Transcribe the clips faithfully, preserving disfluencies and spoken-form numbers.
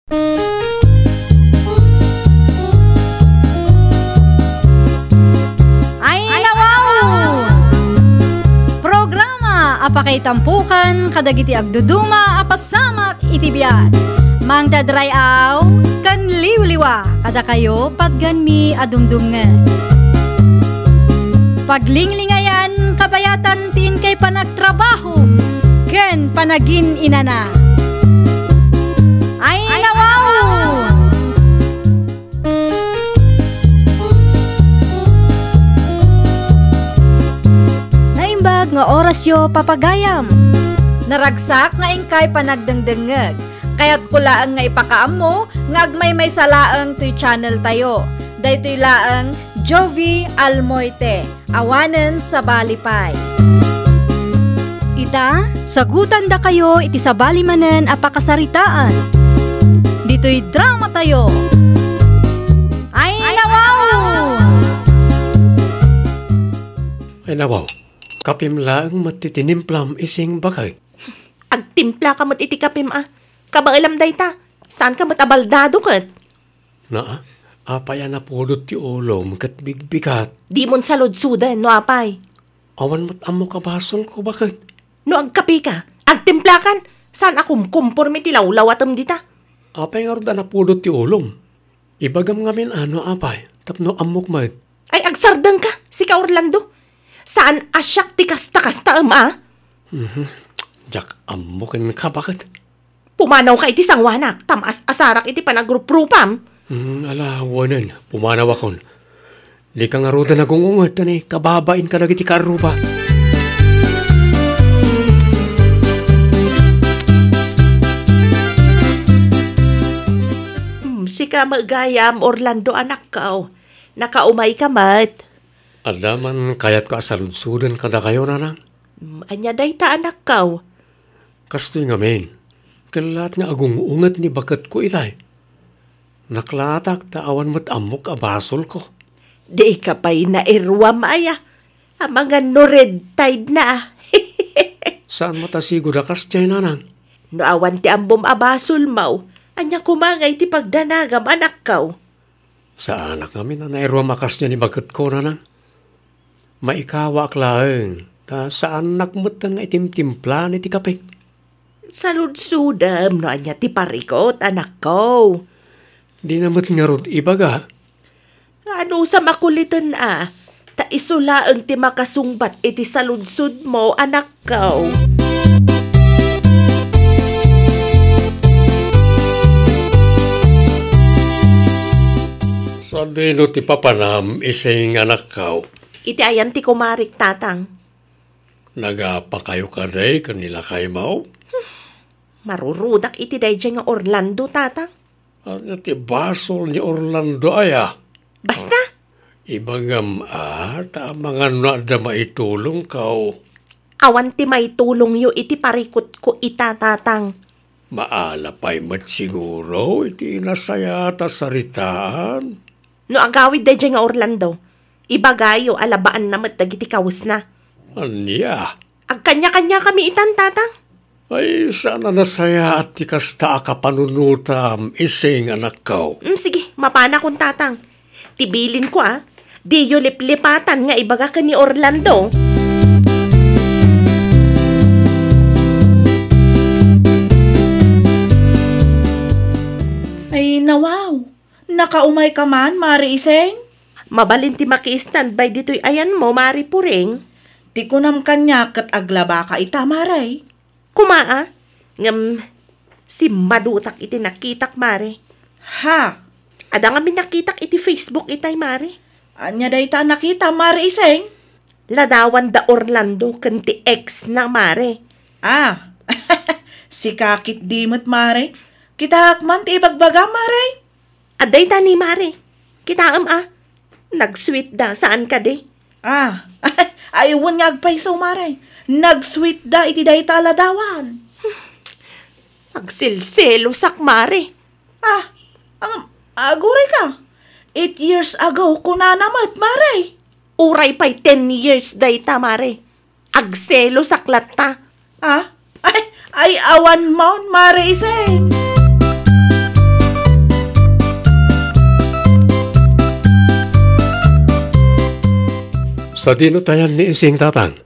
Ay, nawaw! Programa a pakaitampukan kadagiti agduduma a pasamak iti biag. Mangdadray-aw ken liwliwa kadakayo patgenmi a dumdumngeg. Paglinglingayan kabayatan ti inkay panagtrabaho ken panagin-inana. Ay, nawaw! Naimbag nga orasyo, papagayam. Naragsak nga inkay panagdengdengngeg. Kayatko laeng nga ipakaammo nga agmaymaysa laeng toy channel tayo. Daytoy laeng Jovi Almoite. Awanen sabali pay. Ita, sagutandakayo iti sabali manen a pakasaritaan. Ditoy drama tayo. Ay, nawaw! Ay, nawaw. Kapim laeng met ti tinimplam, ising baket. Agtimpla ka met iti kapim a. Kabaelam dayta. Saan ka met a baldado ket? Naa, apay a napudot ti ulom ket bigbigat? Dimon saludsoden no apay. Awan met ammok a basolko, baket. No agkapika, agtimplakan, saan a kumkumpormi ti lawlawatem dita? Apay ngarud a napudot ti ulom? Ibagam ngamin a no apay, tapno ammok met. Ay, agsardengka, sika Orlando. Saan a siak ti kasta-kastaem a? Mhm. Diak ammo kenka, baket. Pumanawka iti sangoanak, ta maas-asarak iti panagruprupam. Hmm, ala, wen, pumanawakon. Dika ngaruden agung-unget, ta ni kababain kadagiti kaarruba. Hmm, sika met gayam, Orlando, anakko. Nakaumayka met. Adda man kayatko a saludsoden kadakayo, nanang. Hmm, ania dayta, anakko? Kastoy ngamin, kellaat nga agung-unget ni baketko itay. Naklaatak ta awan met ammok a basolko. Dika pay nairuam aya, amangan no red tide na. Saan met a sigud a kasdiay, nanang? No awan ti ammom a basolmo, ania koma ngay ti pagdanagam, anakko? Saanak ngamin a nairuam a kasdiay ni baketko, nanang. Maikawaak laeng, ta saannak metten nga itimtimplaan iti kapik. Saludsodem no ania ti parikut, anakko. Dina met ngarud ibaga. Anusam a kuliten a, ta isu laeng ti makasungbat iti saludsodmo, anakko. Sadino ti papanam, ising, anakko? Iti ayan ti kumarik, tatang. Nagapakayo kadi ken ni lakaymo? Marurudak iti daydiay nga Orlando, tatang. Ania ti basol ni Orlando aya? Basta! Ibagam a, ta amangan no adda maitulongko. Awan ti maitulongyo iti parikutko ita, tatang. Maala pay met siguro iti nasayaat a saritaan. No agawid daydiay nga Orlando, ibagayo a labaanna met dagiti kawesna. Ania? Agkaniakaniakami itan, tatang. Ay, saan a nasayaat ti kasta a kapanunotam, ising, anakko. Mm, sige, mapanakon, tatang. Ti bilinko a, diyo liplipatan nga ibaga ken ni Orlando. Ay, nawaw. Nakaumayka man, Mare Iseng? Mabalin ti maki-standby ditoy ayanmo, Mare Puring. Ti kunam kaniak ket aglabaka ita, Mare. Koma a, ngem simmadutak iti nakitak, Mare. Ha? Adda ngamin nakitak iti Facebook itay, Mare. Ania dayta a nakita, Mare Iseng? Ladawan da Orlando ken ti ex na, Mare. Ah, sika ketdi met, Mare. Kitaak man ti ibagbagam, Mare. Adda ita ni, Mare. Kitaem a. Nag-sweet da, saan kadi? Ah, ay, wen nga agpayso, Mare. Nag-sweet da iti dayta a ladawan. Agselselosak, Mare. Ah, ang, aguray ka. Eight years ago, kunana met, Mare. Uray pay ten years dayta, Mare. Agselosak latta. Ah? Ay, ay, awan maon, Mare Iseng. Sadino ti ayan ni Ising, Tatang?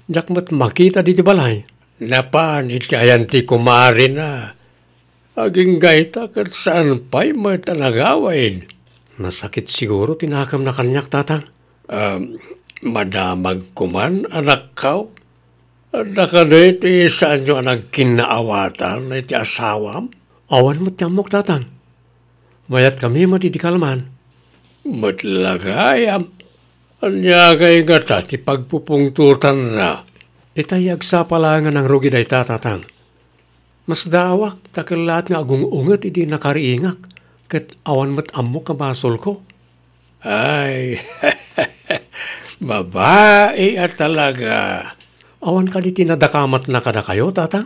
Diak met makita ditoy balay. Napan iti ayan ti kumarina. Agingga ita ket saan pay met a nagawid. Nasakit siguro ti nakemna kaniak, Tatang. Um, madamag koman, anakko. Adda kadi ti saanyo a nagkinnaawatan iti asawam? Awan met ti ammok, Tatang. Mayatkami met iti kalman. Met la gayam. Ania ngay ngata ti pagpupungtotanna? Itay agsapa laeng a nangrugi dayta, Tatang. Masdaawak ta kellaat nga agung-unget idi nakariingak, ket awan met ammok a basolko. Ay, babai a talaga. Awan kadi ti nadakamatna kadakayo, Tatang?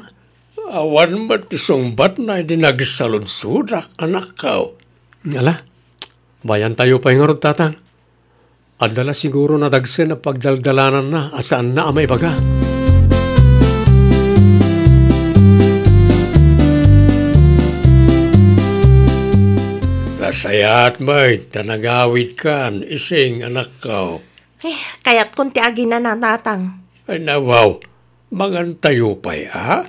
Awan met ti sungbatna idi nagsaludsodak, anakko. Ala, bayantayo pay ngarud, Tatang. Adda la siguro nadagsen a pagdaldalananna a saanna a maibaga. Nasayaat met ta nagawidkan, Ising, anakko. Eh, kayatkon ti aginana, Tatang. Ay, nawaw, mangantayo pay, a?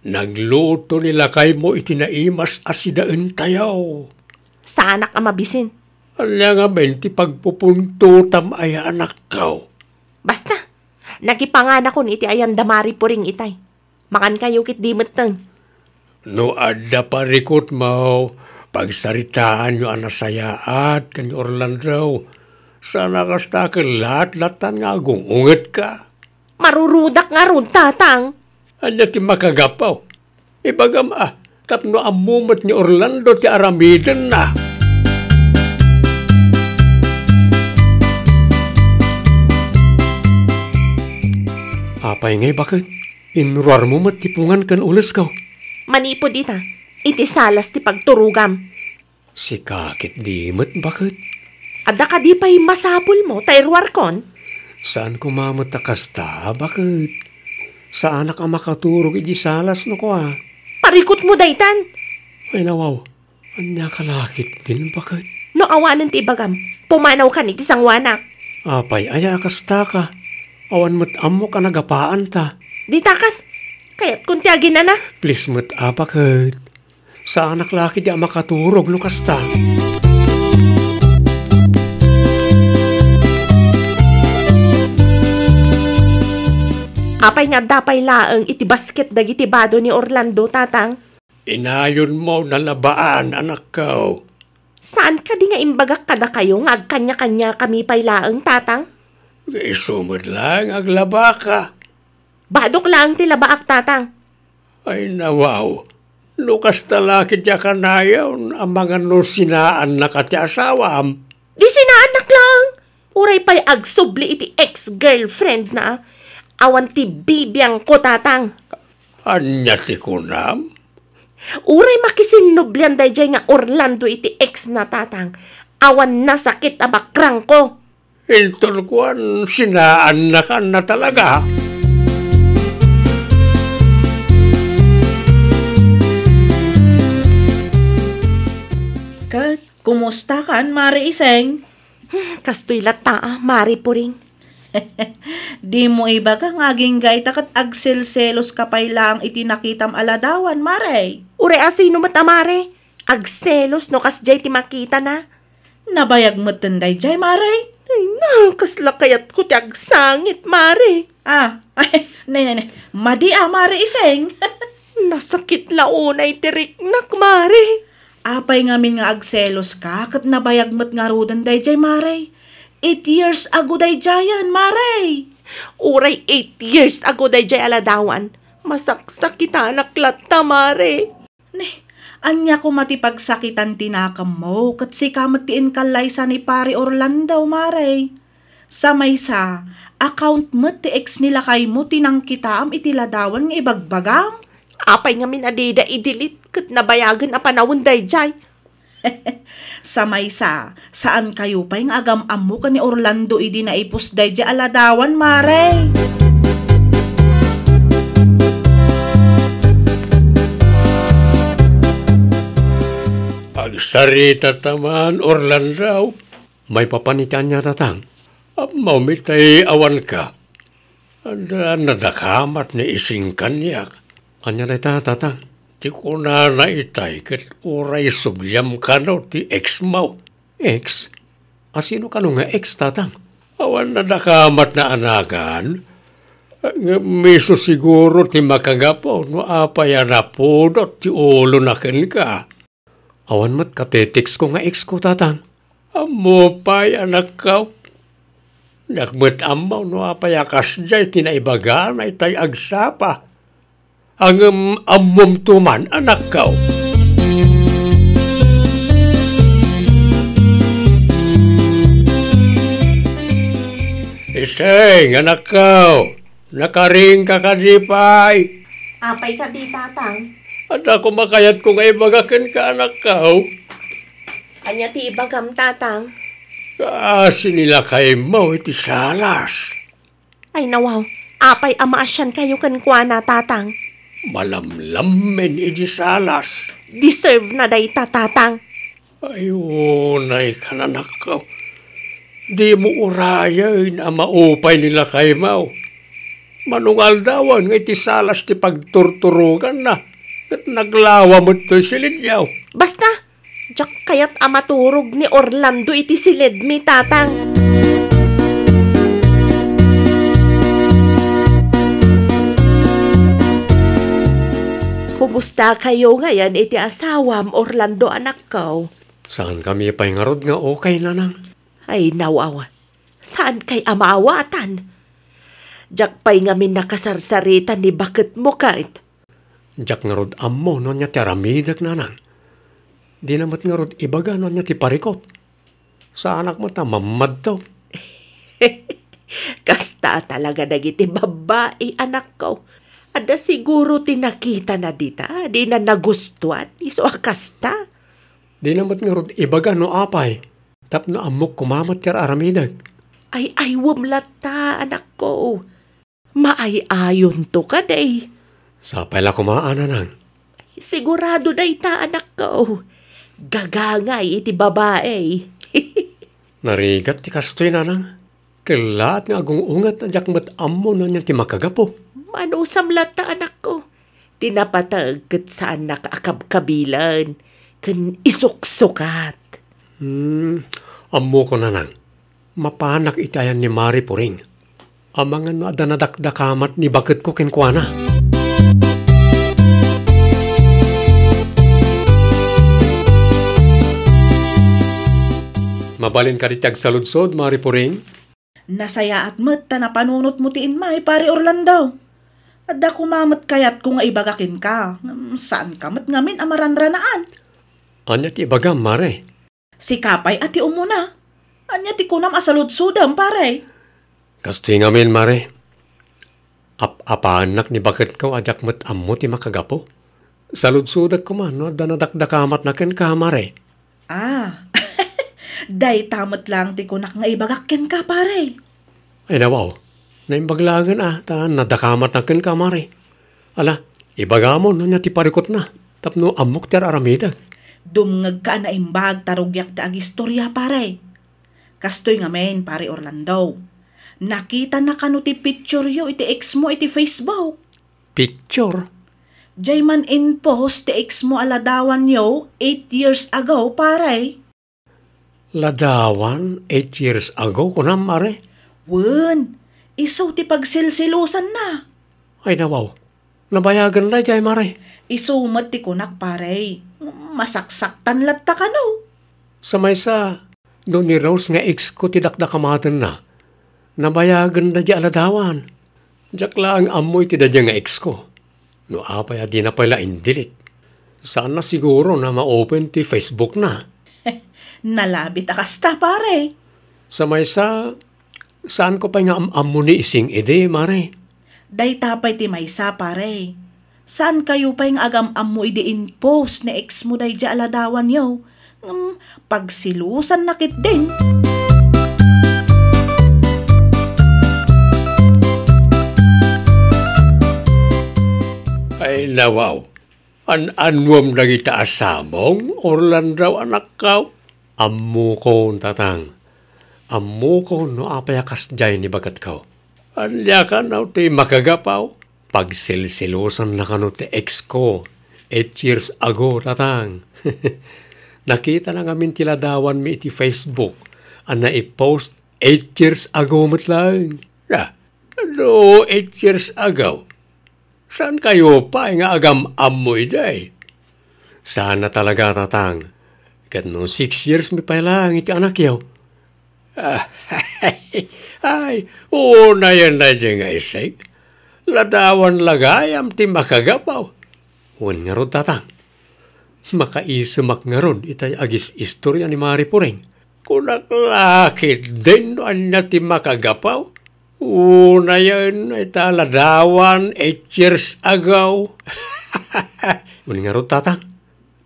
Nagluto ni lakaymo iti naimas a sidaentayo. Saanak a mabisin. Ania ngamin ti pagpupuntotam aya, anakko? Basta, nagipanganakon iti ayan da Mari Puring itay. Mangankayo ketdi metten. No adda parikutmo, pagsaritaanyo a nasayaat ken ni Orlando. Saan a kasta ket laat-latan nga agung-ungetka. Marurudak ngarud, Tatang. Ania ti makagapu? Ibagam a, tapno ammo met ni Orlando ti aramidenna. Apay ngay baket? Inruarmo met ti pungan ken ulesko. Manipud ita, iti salas ti pagturogam. Sika ketdi met baket. Adda kadi pay masapulmo ta iruarkon? Saan koma met a kasta, baket. Saanak a makaturog iti salas no kua. Parikutmo daytan. Ay, nawaw. Ania ka la ketdin, baket? No awanen ti ibagam, pumanawkan iti sangoanak. Apay aya a kastaka? Awan met ammok a nagapaanta. Ditakal. Kayatkon ti aginana. Please met a, baket. Saanak la ketdi a makaturog no kasta. Apay nga adda pay laeng iti basket dagiti bado ni Orlando, Tatang? Inayonmo nalabaan, anakko. Saan kadi nga imbagak kadakayo nga agkaniakaniakami pay laeng, Tatang? Isu met laeng aglabaka. Badok laeng ti labaak, Tatang. Ay, nawaw. No kasta la ketdi a kanayon, amangan no sinaannaka ti asawam. Di sinaannak laeng. Uray pay agsubli iti ex-girlfriendna. Awan ti bibiangko, Tatang. Ania ti kunam? Uray makisinnublian daydiay nga Orlando iti ex na, Tatang, awan nasakit a bakrangko. Inton kuan, sinaannakanna talaga. Ket kumustakan, Mare Iseng? Hmm, kastoy latta, a, Mare Puring. Dimo ibaga nga agingga ita ket agselseloska pay laeng iti nakitam a ladawan, Mare. Uray a sino met a Mare? Agselos no kasdiay ti makitana. Nabayag metten daydiay, Mare. Ay na, kasla kayatko ti agsangit, Mare. Ah, nay, nay, nay. Madi a, Mare Iseng. Nasakit la unay ti riknak, Mare. Apay ngamin nga agseloska ket nabayag met ngaruden daydiay, Mare? Eight years ago daydiayen, Mare. Uray eight years ago daydiay a ladawan, masaksakitanak latta, Mare. Ne, ania koma ti pagsakitan ti nakemmo ket sika met ti inkallaysa ni Pare Orlando, Mare? Sa maysa, account met ti ex ni lakaymo ti nangkitaam iti ladawan nga ibagbagam? Apay ngamin a dida i-delete ket nabayagen a panawen daydiay? Sa maysa, saankayo pay nga agam-ammo ken ni Orlando idi naipus daydiay a ladawan, Mare. Agsarita ta man, Orlando. Maipapan iti ania, Tatang? Ammom itay awanka. Adda nadakamat ni Ising kaniak. Ania dayta, Tatang? Ti kunana itay ket uray subliam kano ti ex mo. Ex? Asino kano nga ex, Tatang? Awan nadakamat naanagan. Ngem isu siguro ti makagapu no apay a napudot ti ulona kenka. Awan met kateteksko nga ex ko, Tatang. Ammo pay, anakko. Diak met ammo no apay a kasdiay ti naibagana itay agsapa. Ngem ammomto man, anakko. Iseng, anakko, nakaringka kadi pay? Apay kadi, Tatang? Adda koma kayatko nga ibaga kenka, anakko. Ania ti ibagam, Tatang? Kaasi ni lakaymo iti salas. Ay, nawaw. Apay a maasiankayo kenkuana, Tatang? Malamlammen iti salas. Deserve na dayta, Tatang. Ay, unay, kananakko. Dimo urayen a maupay ni lakaymo. Manungaldawan nga iti salas ti pagturturonganna, ket naglawa met toy silidyo. Basta, diak kayat a maturog ni Orlando iti silidmi, Tatang. Pumustakayo ngayen iti asawam, Orlando, anakko. Saankami pay ngarud nga okay, nanang. Ay, nawaw. Saankay a maawatan? Diak pay ngamin nakasarsarita ni baketmo ket. Diak ngarud ammo no ania ti aramidek, nanang. Dina met ngarud ibaga no ania ti parikut. Saanak met a mammadto. Kasta talaga dagiti babbai, anakko. Adda siguro ti nakitana dita, dina nagustuan, isu a kasta. Dina met ngarud ibaga no apay, tapno ammok koma met ti ar-aramidek. Ay-aywem latta, anakko. Maay-ayonto kadi. Sapay la koma, nanang. Sigurado dayta, anakko. Gagangay iti babai. Narigat ti kastoy, nanang. Kellaat nga agung-unget a diak met ammo no ania ti makagapu. Manusam latta, anakko. Ti napateg ket saannak a kabkabilen ken isuksukat. Hmm, ammoko, nanang. Mapanak iti ayan ni Mari Puring. Amangan no adda nadakdakamat ni baketko kenkuana. Mabalin kadi ti agsaludsod, Mari Puring? Nasayaat met ta napanunotmo ti immay, Pare Orlando. Adda koma met kayatko nga ibaga kenka, ngem saanka met ngamin a maranranaan. Ania ti ibagam, Mare? Sika pay a ti umuna. Ania ti kunam a saludsodem, pare? Kastoy ngamin, Mare. Ap-apaannak ni baketko a diak met ammo ti makagapu. Saludsodek koma no adda nadakdakamatna kenka, Mare. Ah, dayta met laeng ti kunak nga ibagak kenka, pare. Ay, nawaw. Naimbag laengen a, ta nadakamatna kenka, Mare. Ala, ibagam no ania ti parikutna, tapno ammok ti ar-aramidek. Dumngegka a naimbag ta rugiak ti agistoria, pare. Kastoy ngamin, Pare Orlando. Nakitana kano ti picture yo iti ex mo iti Facebook? Picture? Diay man in-post ti ex mo a ladawan yo eight years ago, pare. Ladawan eight years ago, kunam, are? Wen, isu ti pagsilsilusanna. Ay, nawaw. Nabayagen daydiay, mare. Isu met ti kunak, pare. Masaksaktan latta kano. Sa maysa, no ni Rose nga ex ko ti dakdakamatenna, nabayagen daydiay a ladawan. Diak laeng ammo iti daydiay nga ex ko. No apay a dina pay la in-delete. Saanna siguro a ma-open ti Facebook na. Nalabit a kasta, pare. Sa maysa, saanko pay nga am-ammo ni Ising idi, mare. Dayta pay ti maysa, pare. Saankayo pay nga agam-ammo idi in-post ni ex mo daydiay a ladawanyo? Ngem pagsilusanna ketdin. Ay, nawaw. An-annuam dagita a sabong, Orlando, anakko? Ammokon, tatang. Ammokon no apay a kasdiay ni baketko. Ania kano ti makagapaw? Pagselselosanna kano ti ex ko eight years ago, Tatang. Nakitana ngamin ti ladawanmi iti Facebook a naipost eight years ago met laeng. Ah, no eight years ago, saan kayo pay nga agam-ammo idi? Saan a talaga, Tatang. Ket no six years mi pay laeng iti anakyo. Ay, unayen daydi nga isig. Ladawan la gayam ti makagapaw. Wen ngarud, Tatang. Makaisemak ngarud itay agis-istorya ni Mari Puring. Kunak la ketdin no ania ti makagapaw. Unayen ita ladawan eight years ago. Wen ngarud, Tatang.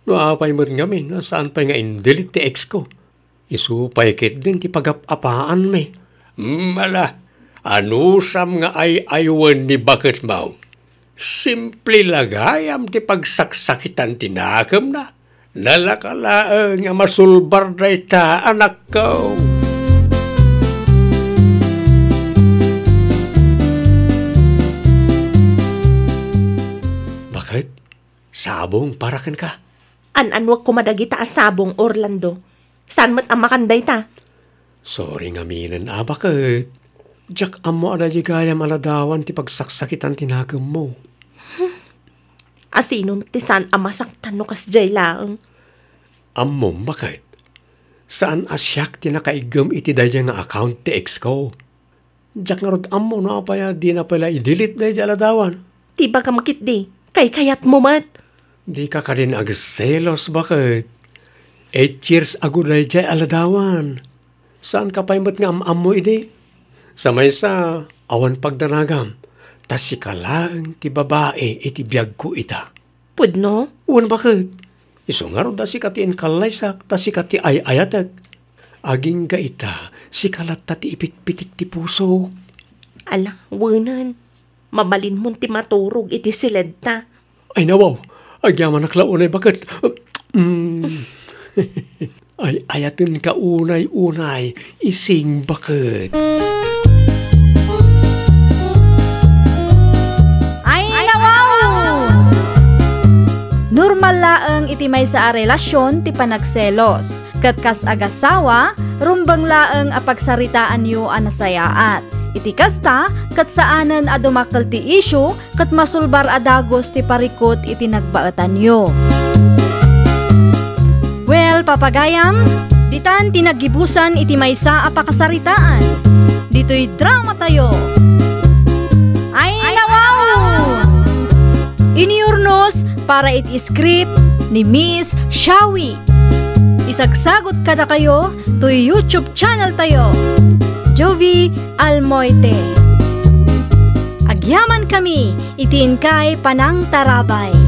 No apay met ngamin a saan pay nga in-delete ti ex ko. Isu pay ketdin ti pagap-apaanmi. Mala, anusam nga ay-aywen ni baketmo? Simple la gayam ti pagsaksakitan ti nakemna. Nalaka laeng a masulbar dayta, anakko. Baket, sabong para kenka. An-anuek koma dagita a sabong, Orlando. Saan met a makan dayta? Sorry ngaminen a, baket. Diak ammo a daydi gayam a ladawan ti pagsaksakitan ti nakemmo. Asino met ti saan a masaktan no kasdiay laeng? Ammom, baket. Saan a siak ti nakaiggem iti daydiay nga account ti ex ko. Diak ngarud ammo no apay a dina pay la i-delete daydiay a ladawan. Ti bagam ketdi, kaykayatmo met. Dika kadin agselos, baket. Eight years ago daydiay a ladawan. Saanka pay met nga am-ammo idi? Sa maysa, awan pagdanagam, ta sika laeng ti babai iti biagko ita. Pudno? Wen, baket. Isu ngarud a sika ti inkallaysak, ta sika ti ay-ayatek. Agingga ita, sika latta ti ipitpitik ti pusok. Ala, wenen. Mabalinmon ti maturog iti siledta. Ay, nawaw. Agyamanak la unay, baket. Mm. Ay, ayatenka unay-unay, ising baket. Ay, nawaw! Normal laeng iti maysa a relasion ti panagselos. Ket kas agasawa, rumbeng laeng a pagsaritaanyo a nasayaat. Iti kasta, ket saanen a dumakkel ti isyu ket masulbar a dagus ti parikut iti nagbaetanyo. Well, papagayam, ditan ti naggibusan iti maysa a pakasaritaan. Ditoy dramatayo. Ay, nawaw! Inurnos para iti script ni Miss Shawi. Isagsagut kadakayo toy YouTube channel tayo, Jovie Almoite. Agyaman kami iti inkay panangtarabay.